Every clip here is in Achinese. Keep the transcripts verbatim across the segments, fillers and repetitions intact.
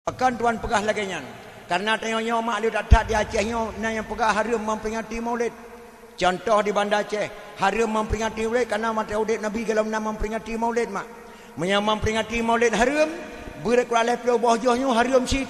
Pakon Tuhan peugah lagée nyan? Kareuna tanyoe nyoe mak le that-that di Aceh nyoe na nyang peugah hareuem memperingati Maulid. Contoh di Banda Aceh, hareuem memperingati Maulid kareuna masa udeb Nabi gohlom na memperingati Maulid mak. Meunyoe memperingati Maulid hareuem, beuet kurang lhée ploh boh jih nyoe hareuem cit.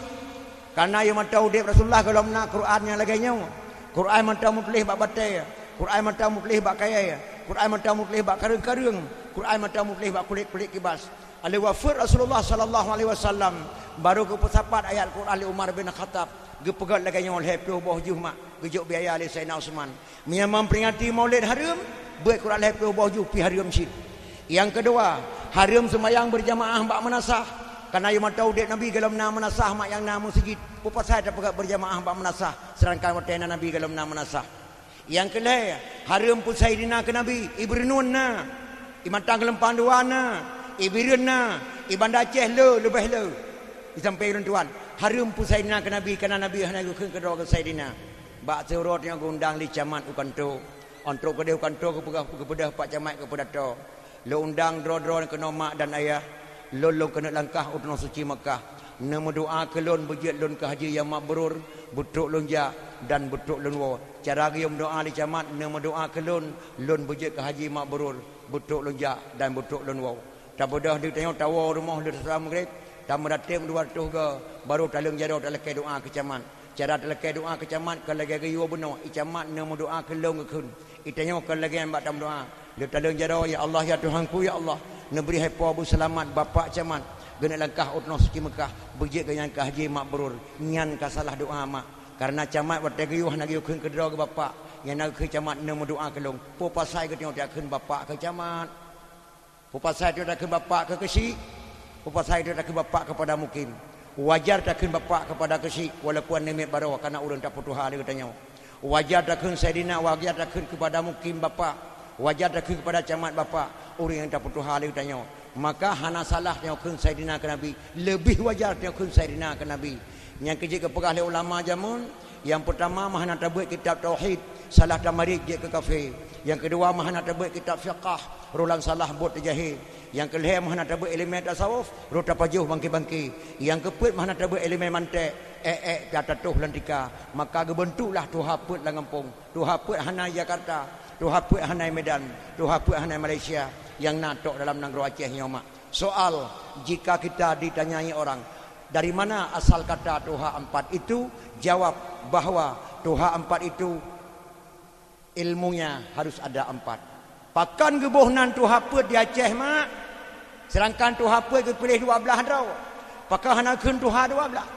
Kareuna yoh masa udeb Rasulullah gohlom na Quran nyang lagée nyoe. Quran mantong meutuléh bak batée, Quran mantong meutuléh bak kayée, Quran mantong meutuléh bak kareueng-kareueng, Quran mantong meutuléh bak kulét-kulét kibas. Alheuh wafeuet Rasulullah sallallahu alaihi wasallam, barô geupeusapat ayat Quran lé Umar bin Khattab, geupeugét lagée nyoe lhée ploh boh jih mak, geujok biaya lé Saidina Utsman. Meunyoe memperingati Maulid hareuem, beuet kurang lhée ploh boh jih pih hareuem cit. Nyang keudua, hareuem seumayang beurjamaah bak meunasah. Kareuna yoh masa udeb Nabi gohlom na meunasah mak nyang na meuseujid. Peue pasai tapeugét beurjamaah bak meunasah, seudangkan watée na Nabi gohlom na meunasah. Nyang keulhée, hareuem peusaidina keu Nabi, i Beureunuen na, i Matang Geulumpang Dua na, i Bireuen na, i Banda Aceh le, leubeh le. Di sampéng ulôn tuan, hareuem peusaidina keu Nabi, kareuna Nabi hana geukheun keudroe keu saidina. Bak siuroe nyoe geuundang lé camat u kantô. Ôk trok keudeh u kantô geupeugah, geupeugah pak camat keu peudato. Lôn undang droe-droe keunoe mak dan ayah. Lôn, lôn keuneuk langkah u Tanoh Suci Meukah. Neumeudoá keu lôn beujeuet lôn keu haji nyang mabrur, beutrok lôn jak dan beutrok lôn woe. Cara geuyue meudoá lé camat, neumeudoá keu lôn, lôn beujeuet keu haji mabrur, beutrok lôn jak dan beutrok lôn woe. Tabeudôh di tanyoe tawoe rumoh lheueh salat Maghrib, tameudatem dua reutôh goe, barô taleueng jaroe talakée doá keu camat. Cara talakée doá keu camat kon lagée geuyue bunoe, i camat neumeudoá keu lôn geukheun. I tanyoe kon lagée nyan bak tameudoá. Lheueh taleueng jaroe, "Ya Allah, ya Tuhanku, ya Allah, neubri hai po beuseulamat bapak camat. Geuneuk langkah u Tanoh Suci Meukah, beujeuet geuh nyan keu haji mabrur." Nyan ka salah doá mak. Kareuna camat watée geuyue hana geuyue kheun keudroe keu bapak. Nyang na geukheun camat neumeudoá keu lôn. Peue pasai geutanyoe takheun bapak keu camat? Peue pasai tanyoe takheun bapak keu keuchik? Peue pasai tanyoe takheun bapak keupada mukim? Wajar takheun bapak keupada keuchik, walaupun namiet baroe kareuna ureuëng tapeutuha lé geutanyoe. Wajar takheun saidina, wajar takheun keupada mukim bapak, wajar takheun keupada camat bapak, ureuëng nyang tapeutuha lé geutanyoe. Maka hana salah tanyoe kheun saidina keu Nabi, leubeh wajar tanyoe kheun saidina keu Nabi. Nyang keu jeuet geupeugah lé ulama jameun, nyang peurtama meuhana tabeuet kitab tauhid, salah tamarit jeuet keu kafé. Nyang keudua meuhana tabeuet kitab fiqah, roh lam salah buet teujahé. Nyang keulhée meuhana tabeuet iéleumé tasawuf, roh tapajoh bangke-bangke. Nyang keupeuet meuhana tabeuet iéleumé manték, ék-ék pih tatoh lam tika. Maka geubeuntuklah tuha peuet lam gampông. Tuha peuet hana i Jakarta, tuha peuet hana i Medan, tuha peuet hana i Malaysia, nyang na tok dalam nanggroe Aceh nyoe mak. Soal, jika kita ditanyai orang, "Dari mana asal kata tuha empat itu?" Jawab bahwa tuha empat itu ilmunya harus ada empat. Pakon geuboh nan tuha peuet di Aceh mak, seudangkan tuha peuet geupiléh dua blaih droe? Pakon hana kheun tuha dua blaih?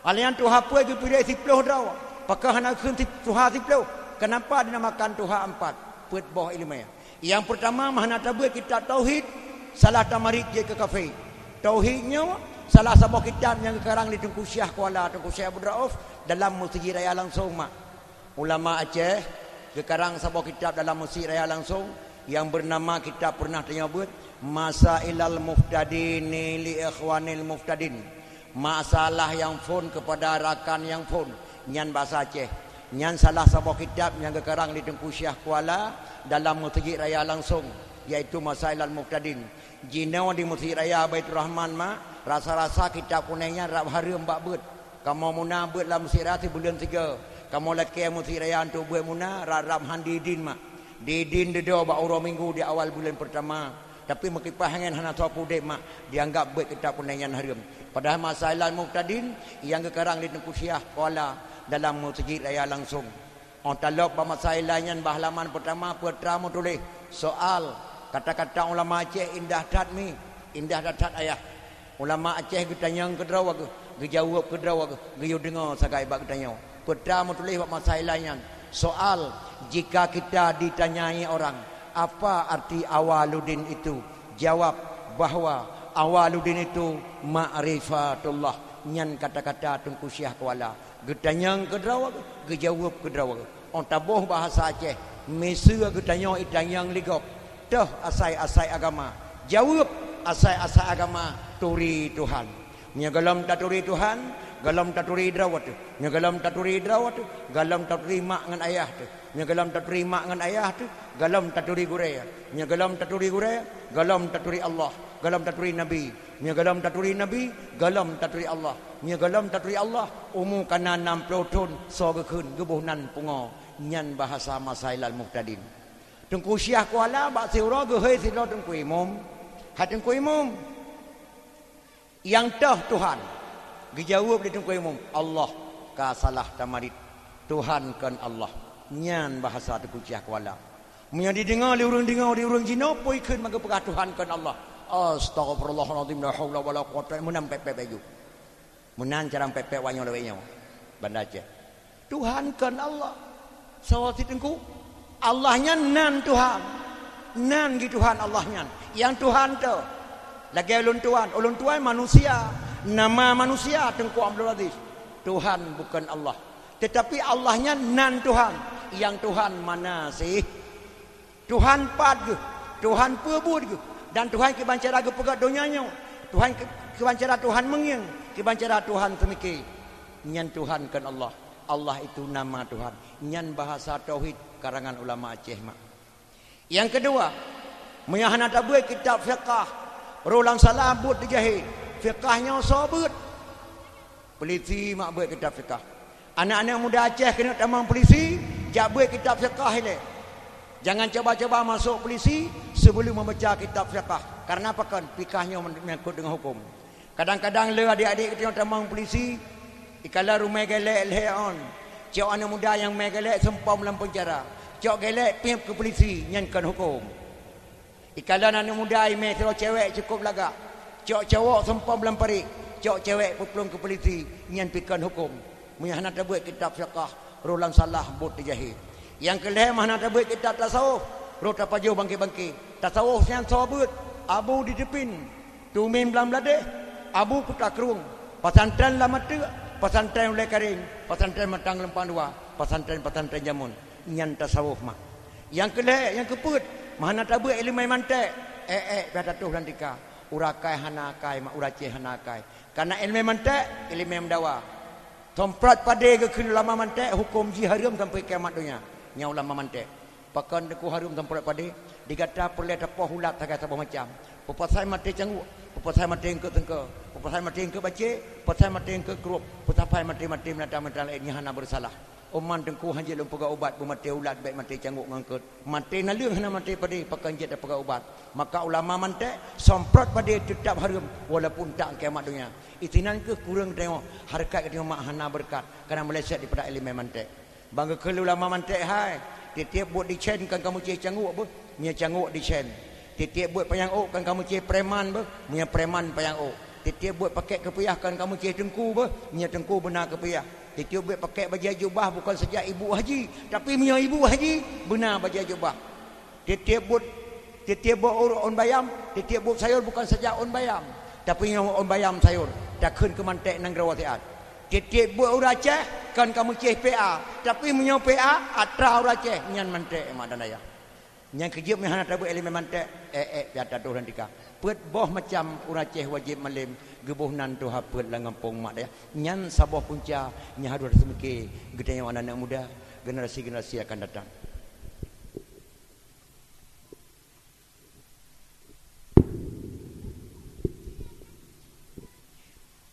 Alèh nyan tuha peuet geupiléh siploh droe, pakon hana kheun si-, tuha siploh? Keunapa dinamakan tuha empat? Peuet boh iéleumé. Nyang peurtama meuhana tabeuet kitab tauhid, salah tamarit jeuet keu kafé. Tauhid nyoe salah saboh kitab nyang geukarang lé Teungku Syiah Kuala, Teungku Syiah Abdul Rauf dalam Meuseujid Raya langsong mak. Ulama Aceh geukarang saboh kitab dalam Meuseujid Raya langsong nyang beunama kitab peureunah tanyoe beuet, Masailal Muhtadin li Ikhwanil Muhtadin. Masalah nyang phon keupada rakan nyang phon, nyan basa Aceh. Nyan salah saboh kitab nyang geukarang lé Teungku Syiah Kuala dalam Meuseujid Raya langsong, yaitu Masailal Muhtadin. Jinoe di Meuseujid Raya Baiturrahman mak, rasa-rasa kitab kunéng nyan rab hareuem bak beuet. Kamoe muna beuet lam Meuseujid Raya sibuleuen sigoe. Kamoe lakée Meuseujid Raya untuk beuet muna rab-rab han diidin mak. Diidin dudoe bak uroe Minggu di awal buleuen peurtama. Tapi meukipaih angén hana soe peudeb mak, dianggab beuet kitab kunéng nyan hareuem. Padahai Masailal Muhtadin nyang geukarang lé Teungku Syiah Kuala dalam Meuseujid Raya langsong. Óh talop bak Masailal nyan bak halaman peurtama peutra meutuléh, soal, kata-kata ulama Aceh indah that mi, indah that-that ayah. Ulama Aceh geutanyong keudroe geuh, geujaweueb keudroe geuh, geuyue deungoe sagai bak geutanyoe. Peutra meutuléh bak Masailal nyan, soal, jika kita ditanyai orang, "Apa arti Awaluddin itu?" Jawab bahwa Awaluddin itu ma'rifatullah. Nyan kata-kata Teungku Syiah Kuala. Geutanyong keudroe geuh, geujaweueb keudroe geuh. Óh taboh bahasa Aceh, miseue geutanyoe itanyong lé gob, toh asai-asai agama? Jaweueb, asai-asai agama turi Tuhan. Meunyoe gohlom taturi Tuhan, gohlom taturi droe teuh. Meunyoe gohlom taturi droe teuh, gohlom taturi mak ngon ayah teuh. Meunyoe gohlom taturi mak ngon ayah teuh, gohlom taturi gurée. Meunyoe gohlom taturi gurée, gohlom taturi Allah. Gohlom taturi Nabi. Meunyoe gohlom taturi Nabi, gohlom taturi Allah. Meunyoe gohlom taturi Allah, umu ka na nam ploh thon, soe geukheun geuboh nan pungo. Nyan bahasa masa ilal muhtadin. Teungku Syiah Kuala bak siuroe geuhôi sidroe Teungku Imum. "Hai Teungku Imum, nyang toh Tuhan?" Geujaweueb lé Teungku Imum, "Allah." Ka salah tamarit. Tuhan kon Allah. Nyan bahasa Teungku Syiah Kuala. Meunyoe jideungoe lé ureuëng, deungoe lé ureuëng jinoe, peue jikheun meugeupeukaih Tuhan kon Allah. Astaghfirullahalazim, la haula wala quwwata, meunan pép-pép baju. Meunan cara pép-pép wanyoe lawét nyoe. Banda Aceh. Tuhan kon Allah. Sawa si Teungku. Allah nyan nan Tuhan. Nan geuh Tuhan Allah nyan. Nyang Tuhan tu. Lagée ulôn tuan. Ulôn tuan manusia. Nama manusia Teungku Abdul Aziz. Tuhan bukan Allah. Tetapi Allah nyan nan Tuhan. Nyang Tuhan mana sih? Tuhan pat geuh, Tuhan peue buet geuh, dan Tuhan kiban cara geupeugét donya nyoe. Tuhan ki-, kiban cara Tuhan meungieng, kiban cara Tuhan seumike. Nyan Tuhan kon Allah. Allah itu nama Tuhan. Nyan bahasa tauhid karangan ulama Aceh mak. Nyang keudua, meunyoe hana tabeuet kitab fiqah, roh lam salah buet di jahé, fiqah nyoe soe beuet? Polisi mak beuet kitab fiqah. Aneuk-aneuk muda Aceh keuneuk tamong polisi, jak beuet kitab fiqah ilée. Jangan cuba-cuba masôk polisi sebelum membaca kitab fiqah. Karena pakon? Fiqah nyoe menyangkut dengan hukum. Kadang-kadang le adik-adik geutanyoe tamong polisi, ikalon rumai geulék lhée ôn. Cok aneuk muda nyang mé geulék seumpom lam peunjara. Cok geulék piep keu polisi, nyan kon hukum. Ikalon aneuk muda imé sidroe cewek cukup lagak. Cok cowok seumpom lam parit, cok cewek peuplueng keu polisi, nyan pi kon huköm. Meunyoe hana tabeuet kitab fiqah, roh lam salah buet di jahé. Nyang keu lhée, meunyoe hana tabeuet kitab tasawuf, roh tapajoh bangke-bangke. Tasawuf nyan soe beuet? Abu di Dipin, Tumin Blang Bladeh, Abu Kuta Krueng, Pesantren Lam Ateuk, Pesantren Ulée Kareng, Pesantren Matang Leumpang Dua, pesantren-pesantren jameun. Nyan tasawuf mak. Nyang keu lhée, nyang keu peuet, meunyoe hana tabeuet iéleumé mantek, ék-ék pih tatoh lam tika. Ureuëng akai hana akai, mak ureuëng Aceh hana akai. Karena iéleumé mantek, iéleumé meudawa. Somprot padé geukheun ulama mantek, huköm jih hareuem sampoe kiamat donya. Nyan ulama mantek. Pakon teungku hareuem somprot padé? Di gata peureulée tapoh ulat sagai saboh macam. Peupasai maté cangguek, peupasai maté eungkôt seungko, peupasai maté eungkôt bacé, peupasai maté eungkôt krueb, peupasai maté-maté binatang-binatang laén nyang hana beusalah. Uman teungku hana jeuet lôn peugah ubat beumaté ulat bék maté cangguek ngon eungkôt. Maté naleueng hana maté padé, pakon jeuet tapeugah ubat. Maka ulama mantek, somprot padé teutab hareuem walaupun tak kiamat donya. Isinan kheueh kureueng tanyoe, hareukat geutanyoe mak hana beureukat, kana meuleset dipada iéleumé mantek. Ban geukheun lé ulama mantek hai, tieb-tieb buet dicen kon ka meucéh cangguek beuh, meunyoe cangguek dicen. Tieb-tieb buet panyang ôk kon ka meucéh preman beuh, meunyoe preman panyang ôk. Tieb-tieb buet pakét keupiah kon ka meucéh teungku beuh, meunyoe teungku beuna keupiah. Tieb-tieb buet pakét bajée jubah bukon saja ibu haji, tapi meunyoe ibu haji beuna bajée jubah. Tieb-tieb buet, tieb-tieb buet ureuëng ôn bayam, tieb-tieb buet sayur bukon saja ôn bayam, tapi nyoe ôn bayam sayur, takheun keu mantek nanggroe siat. Tieb-tieb buet ureuëng Aceh kon ka meucéh P A, tapi meunyoe P A atra ureuëng Aceh, nyan mantek mak dan ayah. Nyang keujeuet meuhana tabeuet iéleumé mantek, ék-ék pih tatoh lam tika. Peuet boh macam ureuëng Aceh wajéb malém geuboh nan tuha peuet lam gampông mak dan ayah. Nyan saboh punca nyang harôh taseumike geutanyoe aneuk-aneuk muda, generasi-generasi akan datang.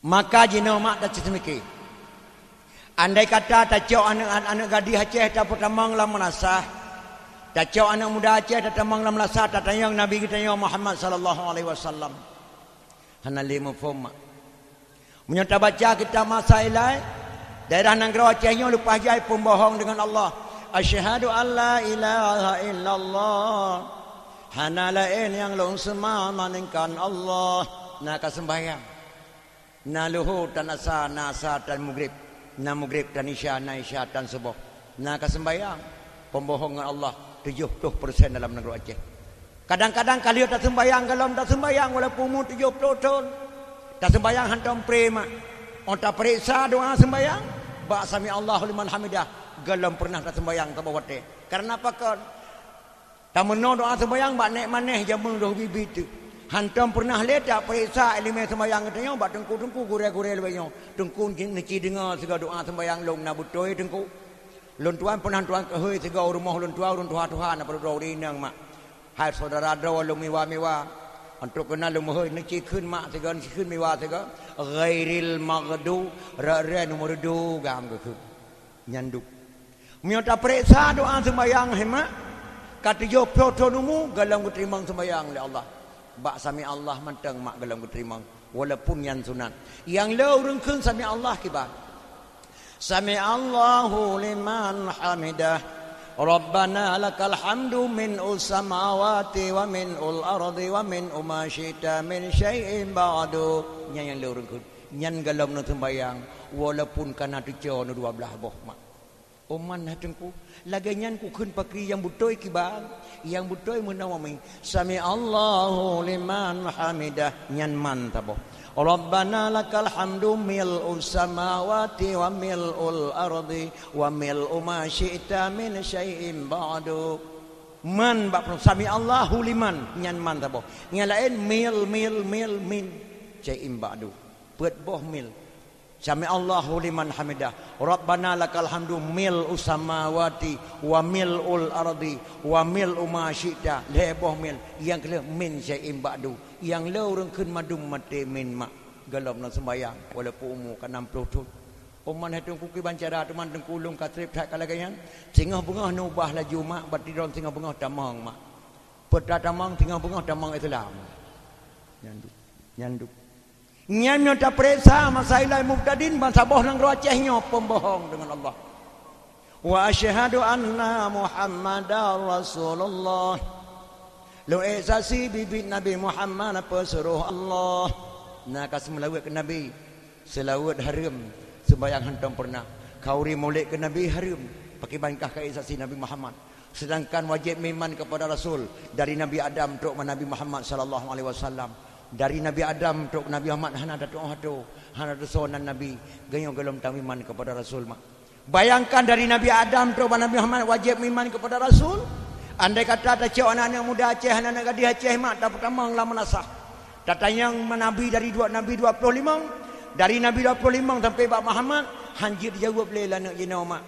Maka jinoe mak taceumike. Andai kata tacok aneuk-aneuk gadih Aceh tapeutamong lam meunasah, tacok aneuk muda Aceh tatamong lam meunasah, tatanyong Nabi geutanyoe Muhammad sallallahu alaihi wasallam. Hana lé muphom mak. Meunyoe tabaca kitab Masa Ilai, daerah nanggroe Aceh nyoe leupah jai peubohong deungon Allah. Asyhadu an la ilaha illallah. Hana laén nyang lôn seumah malaingkan Allah. Na ka seumbahyang. Na luhô tan asa, na asa tan mugrib. Na mugrib tan isya, na isya tan suboh. Na ka seumbahyang. Peubohong ngon Allah tujoh ploh persen dalam nanggroe Aceh. Kadang-kadang ka lheueh taseumbahyang, gohlom taseumbahyang walaupun umu tujoh ploh thon. Taseumbahyang hantom pré mak. Ôn tapareksa doa seumbahyang, bak sami Allahu liman hamidah, gohlom peureunah taseumbahyang saboh watée. Kareuna pakon? Tameunoe doa seumbahyang bak nék maneh jamén doh biet-biet teuk. Hantom peureunah lé tapareksa iéleumé seumbahyang geutanyoe bak teungku-teungku gurée-gurée lawét nyoe. Teungku neuci deungoe sigoe doa seumbahyang lôn na beutôi teungku. Lôn tuan peureunah tuan keuhôi sigoe u rumoh lôn tuan ureuëng tuha-tuha na padub droe ureuëng inong mak. Hai syedara droe lôn meuwah-meuwah. Untuk keunan lôn mohon, neuci kheun mak sigoe, neuci kheun miwa sigoe. Ghairil maghdu, rot-rot nyang meureudu gam geukheun. Nyan dum. Meunyoe tapeuriksa doa seumbahyang hai mak, ka tujoh ploh thon umu, gohlom geuteurimong seumbahyang lé Allah. Bak sami Allah mantong mak gohlom geuteurimong, walaupun nyan sunat. Nyang le ureuëng kheun sami Allah kiban. Sami Allahu liman hamidah. Rabbana lakal hamdu mil'us samawati wa mil'ul ardi wa mil'u ma syi'ta min syai'in ba'du. Nyan nyang le ureuëng kheun. Nyan gohlom neuseumbahyang, walaupun ka na teuco neuh dua blaih boh mak. Oman hai teungku, lagée nyan kukheun pakri nyang beutôi kiban, nyang beutôi meunoe mami. Sami Allahu liman hamidah, nyan man saboh. Rabbana lakal hamdu mil'us samawati wa mil'ul ardi wa mil'u ma syi'ta min syai'in ba'du. Man bak peureunoe, sami Allahu liman, nyan man saboh. Nyang laén mil, mil, mil, min syai'in ba'du. Peuet boh mil. Sami Allahu liman hamidah. Rabbana lakal hamdu mil'us samawati wa mil'ul ardi wa mil'u ma syi'ta. Lhée boh mil. Nyang keulheueh min syai'in ba'du. Nyang le ureuëng kheun mandum maté min mak. Gohlom neuseumbahyang walaupun umu ka nam ploh thon. Oman hai teungku kiban cara teuma teungku lôn ka treb that ka lagée nyan. Singoh beungoh neuubah laju mak, bak tidong singoh beungoh tamong mak. Peue tatamong singoh beungoh tamong Islam. Nyan dum. Nyan dum. Nyan nyoe tapeuriksa masa ilai mubtadin bansaboh nanggroe Aceh nyoe pembohong dengan Allah. Wa asyhadu anna Muhammadar Rasulullah. Lôn ék saksi biet Nabi Muhammad peusurôh Allah. Na ka seumeulaweuet keu Nabi. Seulaweuet hareuem, seumbahyang hántom peureunah. Khauri mulod keu Nabi hareuem, pakriban kah ka ék saksi Nabi Muhammad. Sedangkan wajéb meuiman kepada Rasul dari Nabi Adam trok bak Nabi Muhammad sallallahu alaihi wasallam. Dari Nabi Adam trok Nabi Muhammad hana tatuoh atô, hana teusoe nan Nabi, geutanyoe gohlom tameuiman kepada Rasul mak. Bayangkan dari Nabi Adam trok bak Nabi Muhammad wajéb meuiman kepada Rasul. Andai kata tacok aneuk-aneuk muda Aceh, aneuk-aneuk gadih Aceh mak tapeutamong lam meunasah. Tatanyong Nabi dari dua, Nabi dua ploh limong, dari Nabi dua ploh limong sampai bak Muhammad, hanjeuet jaweueb lé aneuk jinoe mak.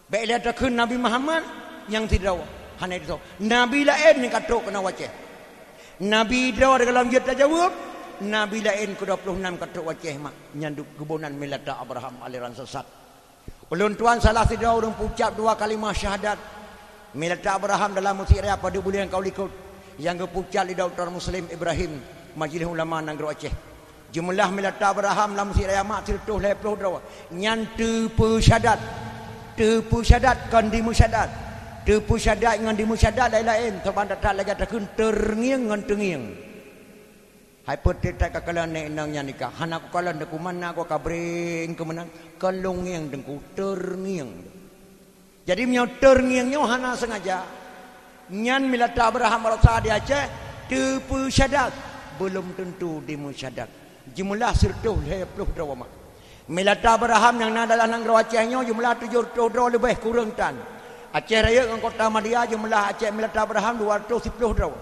Bék lé takheun Nabi Muhammad nyang sidroe, hana itu. Nabi laén nyang ka trok keunoe Aceh. Nabi droe dalam jeuet tajaweueb, Nabi laén keudua ploh nam ka trok Aceh mak, nyan dum geubonan milata Abraham aliran sesat. Ulôn tuan salah sidroe ureuëng peucab dua kalimah syahadat. Milata Abraham dalam Meuseujid Raya padub buleuen ka likot nyang geupeucab lé Doktor Muslim Ibrahim, Majelis Ulama Nanggroe Aceh. Jumlah milata Abraham lam Meuseujid Raya mak sireutôh lhée ploh droe. Nyan teupeu syahadat. Teupeu syahadat kon dimeu syahadat. Teupeu syahadat ngon dimeu syahadat laén-laén, saban that-that lagée takheun teungieng ngon teungieng. Hai peuet that ka kalon nyan inong nyan nikah. Hana kukalon deungon mana ku ka breng keu meunan. Kon lôn ngieng deungon teungieng. Jadi meunyoe teungieng nyoe hana sengaja, nyan milata Abraham rasa di Aceh teupeu syahadat, belum tentu dimeu syahadat. Jumlah sireutôh lhée ploh droe mak. Milata Abraham nyang na dalam nanggroe Aceh nyoe jumlah tujoh reutôh droe leubeh kureueng tan. Aceh Rayeuk ngon Kota Madya jumlah Aceh milata Abraham dua reutôh siploh droe.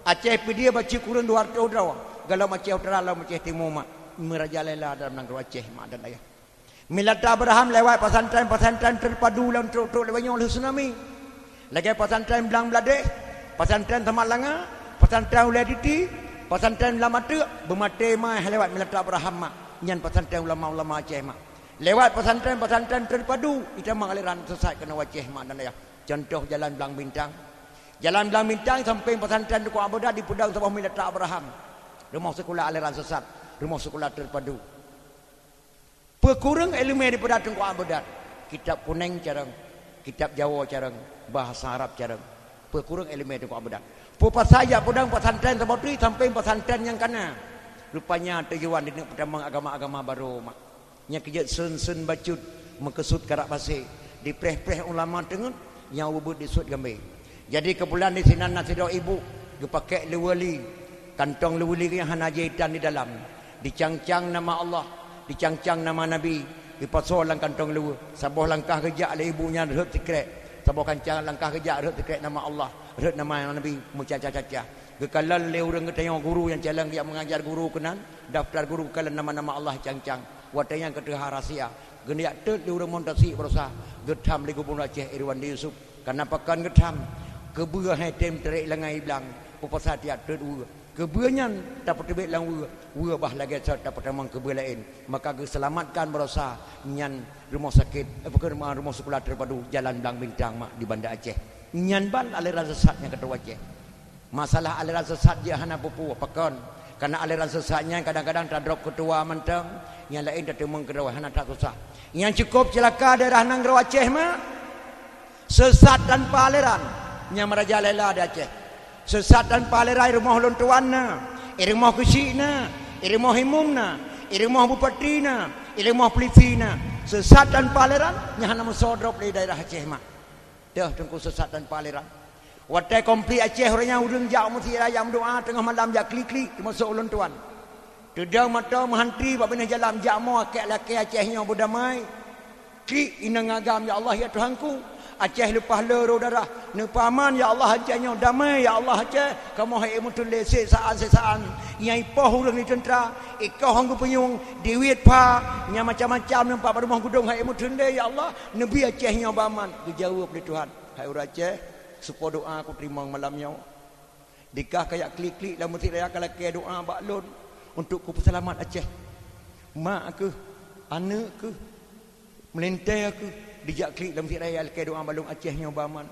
Aceh Pidie bacut kureueng dua reutôh droe. Gohlom Aceh Utara lom Aceh Timu mak, meurajalela dalam nanggroe Aceh mak dan ayah. Milata Abraham lewat pesantren-pesantren terpadu lam trok-trok lewat nyoe lheueh tsunami. Lagée pesantren Blang Bladeh, pesantren Samalanga, pesantren Ulée Titi, pesantren Lam Ateuk, beumaté mai lewat milata Abraham mak. Nyan pesantren ulama-ulama Aceh mak. Lewat pesantren-pesantren terpadu, itamong aliran sesat keunoe Aceh mak dan ayah. Contoh jalan Blang Bintang. Jalan Blang Bintang sampéng pesantren Teungku Abudat dipeudong saboh milata Abraham. Rumoh sikula aliran sesat, rumoh sikula terpadu. Peukureueng iéleumé daripada Teungku Abudat. Kitab Kuneng carong, kitab Jawoe carong, bahasa Arab carong. Peukureueng iéleumé Teungku Abudat. Peue pasai jak peudong pesantren saboh teuk sampéng pesantren nyang kana. Rupanya tujuan dineuk peutamong agama-agama barô mak. Nyang keujeuet sön-sön bacut meukeusut karak basé, dipreh-preh ulama teungeut nyang ubeuet disuet gambé. Jadi keubulan disinan na sidroe ibu geupakée luweue li, kantong luweue li nyang hana jitan di dalam. Dicang-cang nama Allah, dicang-cang nama Nabi, dipasoe lam kantong luweue. Saboh langkah geujak lé ibu nyan rhot sikrek, saboh kancang langkah geujak rhot sikrek nama Allah, rhot nama Nabi, meucaca-caca. Geukalon lé ureuëng geutanyoe guru nyang calon geujak meungajar guru keunan, daftar guru geukalon nama-nama Allah cang-cang. Watée nyan ka teuhah rahsia, geujak teuet lé ureuëng Muntasik Baroesa, geutham lé Gubunur Aceh Irwandi Yusuf. Kana pakon geutham, keubeue hai tem trek langai blang, peupasai tiak teuet weue. Keubeue nyan tapeuteubiet lam weue, weue bah lagée sot tapeutamong keubeue laén, maka geuseulamatkan baroesa nyan rumoh sakét, eh, bukan, rumoh, rumoh sikula teupadu Jalan Blang Bintang mak di Banda Aceh. Nyan ban aliran sesat nyang keudroe Aceh. Masalah aliran sesat jih hana peue-peue, pakon? Karena aliran sesat nyan kadang-kadang tadrob keutua mantong, nyang laén tateumeung keudroe, hana that susah. Nyang cukup ceulaka daerah nanggroe Aceh mak. Sesat tanpa aliran, nyang meurajalela di Aceh. Sesat tanpa aliran, i rumoh lôn tuan na, i rumoh keuchik na, i rumoh imum na, i rumoh bupati na, i rumoh peulisi na. Sesat tanpa aliran, nyang hana meusoe drob lé daerah Aceh mak. Teuh teungku sesat tanpa aliran. Watée konflik Aceh, ureuëng nyang ureuëng jak u meuseujid raya meudoá teungoh malam jak klik-klik, teumasok ulôn tuan. Teudong mata meuhantri bak binéh jalan jak mo akek lakée Aceh nyoe beudamai. Klik inong agam, "Ya Allah, ya Tuhanku, Aceh leupah le roh darah, neupeuaman, ya Allah, Aceh nyoe damai, ya Allah, Aceh, kamoe hai meuteun lé sisaan-sisaan, nyang ipoh ureuëng di teuntra, ikoh hong geupeunyueng, diwit pha, nyang macam-macam nyang pat rumoh geudong hai meuteun lé, ya Allah, neubi Aceh nyoe beuaman." Geujaweueb lé Tuhan, "Hai ureuëng Aceh, seupôt doá kuteurimong malam nyoe." Dikah kajak klik-klik lam meuseujid raya kalakée doá bak lôn untuk kupeuseulamat Aceh. Mak keuh, aneuëk keuh, meulintée keuh, dijak klik lam meuseujid raya lakée doá bak lôn Aceh nyoe beuaman.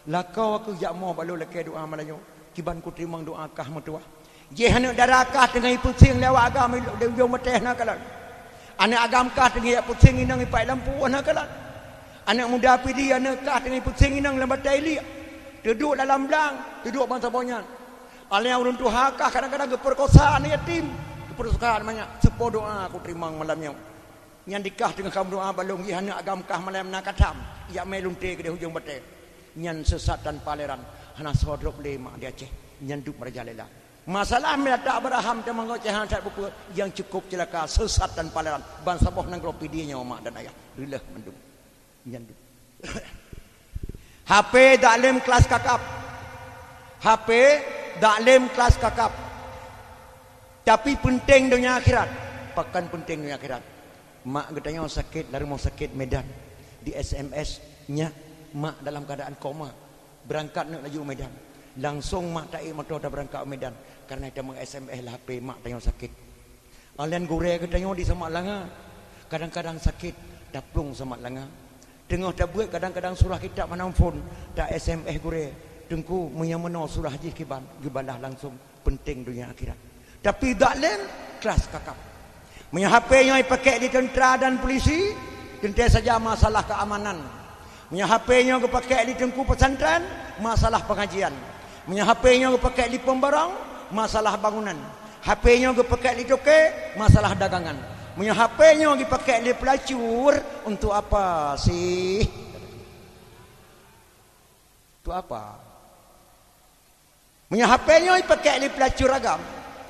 Lakoe keuh jak mo bak lôn lakée doá malam nyoe, kiban kuteurimong doá kah meutuwah. Jih aneuëk dara kah teungoh ipeusieng lé awak agam di ujong batée na kalon. Aneuëk agam kah teungoh ipeusieng inong ipat lampu na kalon. Aneuëk muda Pidie aneuëk kah teungoh ipeusieng inong lam batée iliek. Teuduek dalam blang, teuduek bansa boh nyan. Aléng ureuëng tuha kah kadang-kadang geupeukosa aneuëk yatim, geupeukosa aneuëk manyak. Seupôt doá kuteurimong malam nyoe. Nyan dikah teungoh kamoe doá bak lôn jih aneuëk agam kah malam na katham, jak mé lunte keudeh ujong batée. Nyan sesat tanpa aliran, hana soe drob lé mak di Aceh. Nyan dub meurajalela. Masalah meulatak Abraham teuma ngon Aceh hana that peue-peue, nyang cukup ceulaka, sesat tanpa aliran. Bansaboh nanggroe Pidie nyoe mak dan ayah, reuloh mandum. Nyan dub. H P dak lém kelas kakap. H P dak lém kelas kakap. Tapi peunteng donya akhirat. Pakon peunteng donya akhirat? Mak geutanyoe sakét lam rumoh sakét Medan. Di S M S, "Nyak, mak dalam keuadaan koma." Beurangkat neuk laju u Medan. Langsong mak taék moto tabeurangkat u Medan. Kareuna tamong S M S lam H P mak tanyoe sakét. Aléng gurée geutanyoe di Samak Langa, kadang-kadang sakét, taplueng Samak Langa. Teungoh tabeuet kadang-kadang surah kitab hana muphom, ta-S M S gurée, "Teungku, meunyoe meunoe surah jih kiban," geubalah langsong, peunteng donya akhirat. Tapi dak lém kelas kakap. Meunyoe H P nyoe ipakék di teuntra dan pulisi, teuntée saja masalah keuamanan. Meunyoe H P nyoe geupakék di teungku pesantren, masalah pengajian. Meunyoe H P nyoe geupakék di pembarong, masalah bangunan. H P nyoe geupakék di toke, masalah dagangan. Meunyoe H P nyoe geupakék di pelacur, untuk apa sih? Untuk apa? Meunyoe H P nyoe ipakék lé peulacur agam,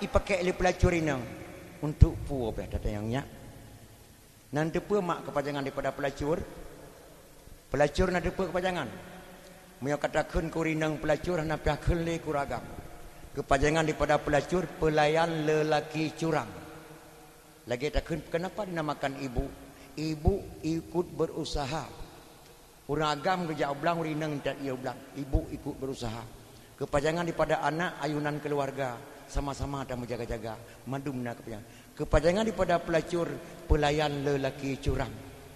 ipakék lé peulacur inong, untuk peue beh tatanyong nyak? Nan teupeue mak keupajangan daripada peulacur? Peulacur nan teupeue keupajangan? Meunyoe ka takheun keu ureueng inong peulacur, hana payah kheun lé keu ureueng agam. Keupajangan daripada peulacur, pelayan lelaki curang. Lagée takheun, kenapa dinamakan ibu? Ibu ikut berusaha. Ureueng agam geujak u blang, ureueng inong intat ié u blang. Ibu ikut berusaha. Keupajangan daripada anak, ayunan keuluwarga, sama-sama tameujaga-jaga. Mandum na keupajangan. Keupajangan daripada peulacur, pelayan lelaki curang.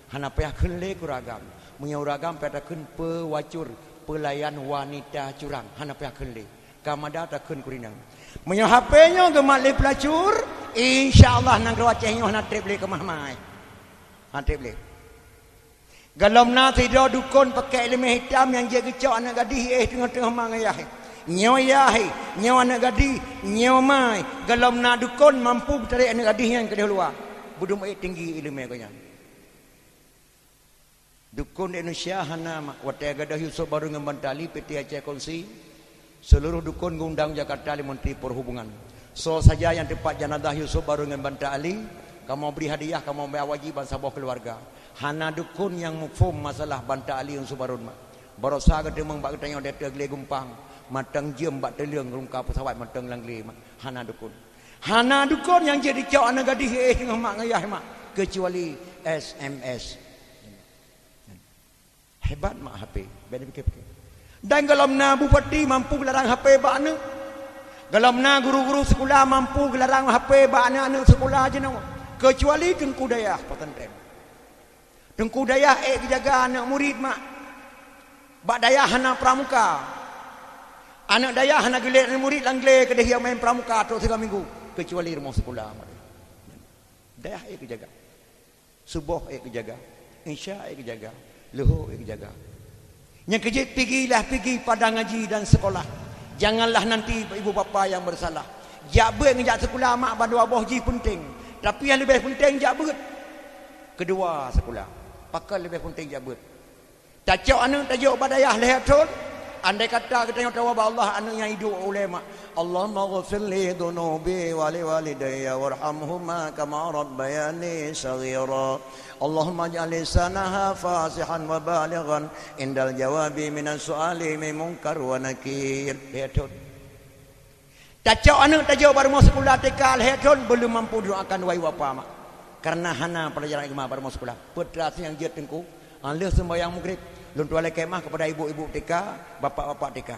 Hana payah kheun lé keu ureueng agam. Meunyoe ureueng agam payah takheun pewacur, pelayan wanita curang. Hana payah kheun lé. Ka mada takheun keu ureueng inong. Meunyoe H P nyoe geumat lé peulacur, insya Allah nanggroe Aceh nyoe hana treb lé keumah mai. Hana treb lé. Gohlom na sidroe dukon pakék iéleumé hitam nyang jeuet geucok aneuk gadih éh teungoh-teungoh ma ngon yah. Nyoe yah, nyoe aneuk gadih, nyoe ma. Gohlom na dukon mampu geutarek aneuk gadih nyan keudeh luwa. Beudum ék tinggi iéleumé geuh nyan. Dukon di Indonesia hana mak. Watée gadôh Yusuf Baru ngon Banta Ali, P T Aceh Kongsi, seuluroh dukon geuundang Jakarta lé Menteri Perhubungan. Soe saja nyang teupat janazah Yusuf Baru ngon Banta Ali, kamoe bri hadiah, kamoe bri awaji ban saboh keuluwarga. Hana dukon nyang muphom masalah Banta Ali ngon Yusuf Baru mak. Baroesa geuteumeung bak geutanyoe di ateueh glé gumpang, mantong jeuem bak teuleueng rungka peusawat mantong lam glé mak. Hana dukon. Hana dukon nyang jeuet jicok aneuk gadih éh teungoh mak ngon yah mak, keucuali S M S. Hebat mak H P, bèk neupiké-piké. Dan gohlom na bupati mampu larang H P bak aneuk. Gohlom na guru-guru sikula mampu geularang H P bak aneuk-aneuk sikula jinoe, keucuali teungku dayah pesantren. Teungku dayah ék geujaga aneuk murit mak. Bak dayah hana pramuka. Aneuk dayah hana geulet aneuk murit lam glé keudeh ia main pramuka trok sigoe minggu, keucuali rumoh sikula. Dayah ék geujaga. Suboh ék geujaga, Isya ék geujaga, Luhô ék geujaga. Nyang keujeuet pigilah pigi padang ngaji dan sekolah. Janganlah nanti ibu bapa nyang bersalah. Jak beuet ngon jak sikula mak bandua boh jih peunteng, tapi nyang leubeh peunteng jak beuet. Keudua sikula, pakon leubeh peunteng jak beuet. Tacok aneuk tajok bak dayah lhèe thon. Andai kata geutanyoe tawoe bak Allah aneuk nyan iduek ulèe mak, Allahumma ghfir li dzunubi wa li walidayya warhamhuma kama rabbayani shaghira. Allahumma ij'al lisanaha fasihan wa balighan indal jawabi minas su'ali min munkar wa nakir. Lhèe thon. Tacok aneuk tajok bak rumoh sikula T K lhèe thon, beuleum mampu dudoe akan wahai bapa mak. Kareuna hana peulajaran agama bak rumoh sikula. Peue teuma nyang jeuet teungku? Lheueh seumbahyang Maghrib, lôn tuan lakèe meu'ah keupada ibu-ibu T K, bapak-bapak T K.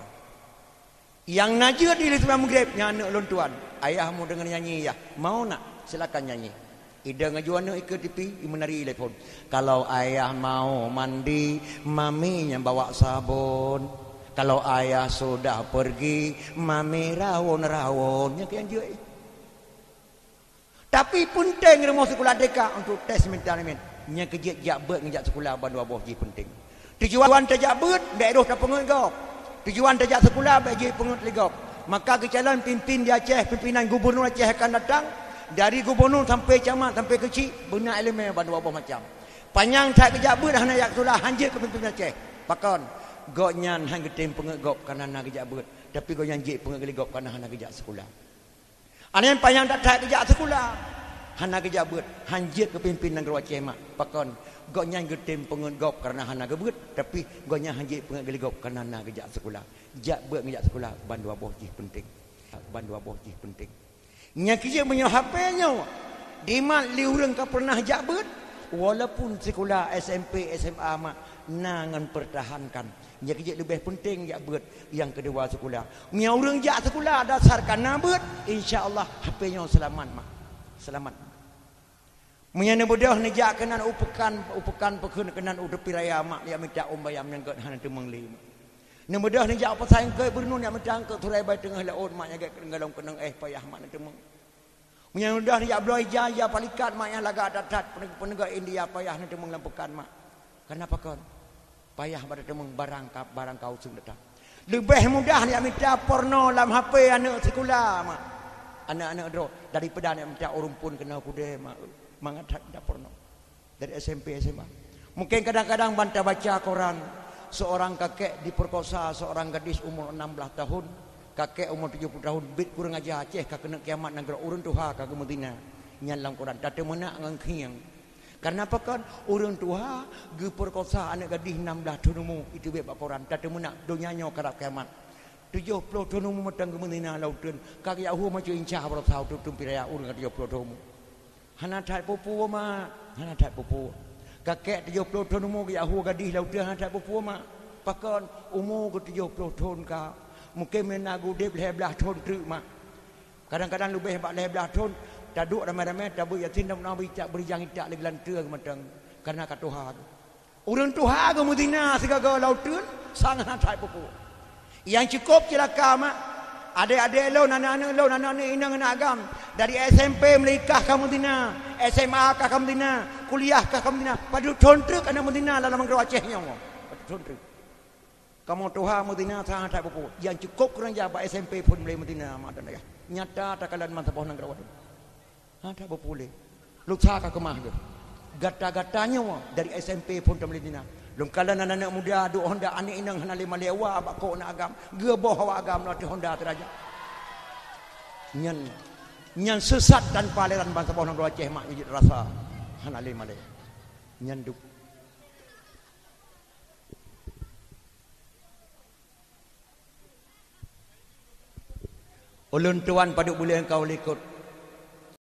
Nyang na jeuet di lheueh seumbahyang Maghrib nyan aneuk lôn tuan. Ayah meu deungoe nyanyi yah. Mau nak? Silakan nyanyi. Idong aju aneuk ikeue tipi, imeunari lé phon. Kalau ayah mau mandi, mami nyang bawa sabon. Kalau ayah sudah pergi, mami rawon-rawon. Nyan keuh nyang jeuet. Tapi peunteng rumoh sikula T K untuk tes mental nyan. Nyang keujeuet jak beuet ngon jak sikula bandua boh jih peunteng. Tujuan tajak beuet, bèk roh tapeungeut gob. Tujuan tajak sikula, bèk jeuet peungeut lé gob. Maka geucalon pimpin di Aceh, pimpinan gubunur Aceh akan datang, dari gubunur sampai camat, sampai keuchik, beuna ileumèe bandua boh macam. Panyang that geujak beuet hana jak sikula, hanjeuet keu pimpin Aceh. Pakon? Gobnyan han geutem peungeut gob kareuna na geujak beuet, tapi gobnyan jeuet peungeut lé gob kareuna hana geujak sikula. Aneuk panyang that-that geujak sikula, hana geujak beuet, hanjeuet keu pimpin nanggroe Aceh mak. Pakon? Gobnyan geutem peungeut gob kareuna hana geubeuet, tapi gobnyan hanjeuet peungeut lé gob kareuna na geujak sikula. Jak beuet ngon jak sikula bandua boh jih peunteng. Bandua boh jih peunteng. Nyang keujeuet meunyoe H P nyoe dimat lé ureueng ka pernah jak beuet, walaupun sikula S M P, S M A mak na ngon pertahankan. Nyang keujeuet leubeh peunteng jak beuet, nyang keudua sikula. Meunyoe ureueng jak sikula dasar ka na beuet, insya Allah H P nyoe seulamat mak. Seulamat. Meunyoe neubeudôh neujak keunan u peukan, u peukan peukheun keunan u tepi raya mak, jak mita ôn bayam nyang gèt hana teumeung lé mak. Neubeudôh neujak u pasai eungkôt beureunun, jak mita eungkôt turai bai teungoh laôt mak, nyang gèt golom keunong éh payah mak neuteumeung. Meunyoe neubeudôh neujak bloe ija, ija palikat mak, nyang lagak that-that peuneu-, peuneugot India payah neuteumeung lam peukan mak. Kareuna pakon? Payah bak tateumeung barang ka, barang ka useuen that-that. Leubeh mudah neujak mita porno lam H P aneuk sikula mak. Aneuk-aneuk droe daripada neujak mita ureueng phôn keunoe keudè mak. Mangat that mita porno. Dari S M P, S M A. Mungkin kadang-kadang ban tabaca koran, seorang kakek diperkosa seorang gadis umur enam belas tahun, kakek umur tujuh puluh tahun, bit kurang aja, Aceh ka keuneuk kiamat nanggroe, ureueng tuha ka geumeuzina. Nyan lam koran, tateumeunak ngon khieng. Kareuna pakon? Ureueng tuha geupeurkosa aneuk gadih enam belas thon umu, itu bit bak koran, tateumeunak donya nyoe karab kiamat. Tujoh ploh thon umu mantong geumeuzina lam uteuen, ka geujak hue macam inca baroesa uteuen pih raya ureueng ka tujoh ploh thon umu. Hana that peue-peue mak, hana that peue-peue. Kakek tujoh ploh thon umu geujak hue gadih lam uteuen hana that peue-peue mak. Pakon? Umu geuh tujoh ploh thon ka. Mungken meunan geuh udeb lhèe blaih thon treuk mak. Kadang-kadang leubeh bak lhèe blaih thon, taduek ramé-ramé, tabeuet yasin dan meunan bri itak, bri jang itak lé geulanteue geuh mantong, kareuna ka tuha geuh. Ureueng tuha geuh meuzina sigoe-goe lam uteuen, sang hana that peue-peue. Nyang cukôp ceulaka mak, adék-adék lôn, aneuk-aneuk lôn, aneuk-aneuk inong aneuk agam, dari S M P mulai kah ka meuzina, S M A kah ka meuzina, kuliah kah ka meuzina, padub thon treuk aneuk meuzina lam nanggroe Aceh nyoe. Padub thon treuk. Kamoe tuha meuzina sang hana that peue-peue. Nyang cukôp keureuja bak S M P phon mulai meuzina mak dan ayah. Nyata takalon ban saboh nanggroe. Hana that peue-peue lé. Lusa ka keumah geuh. Gata-gata nyoe dari S M P phon tameuleutina. Lôn kalon aneuk-aneuk muda duek honda aneuk inong hana lé malèe wa bak kok na agam. Geuboh awak agam lam ateueh honda teuraja. Nyan, nyan sesat tanpa aleran ban saboh nanggroe Aceh mak, jeuet rasa hana lé malèe. Nyan duek. Ulôn tuan padub buleuen ka u likot,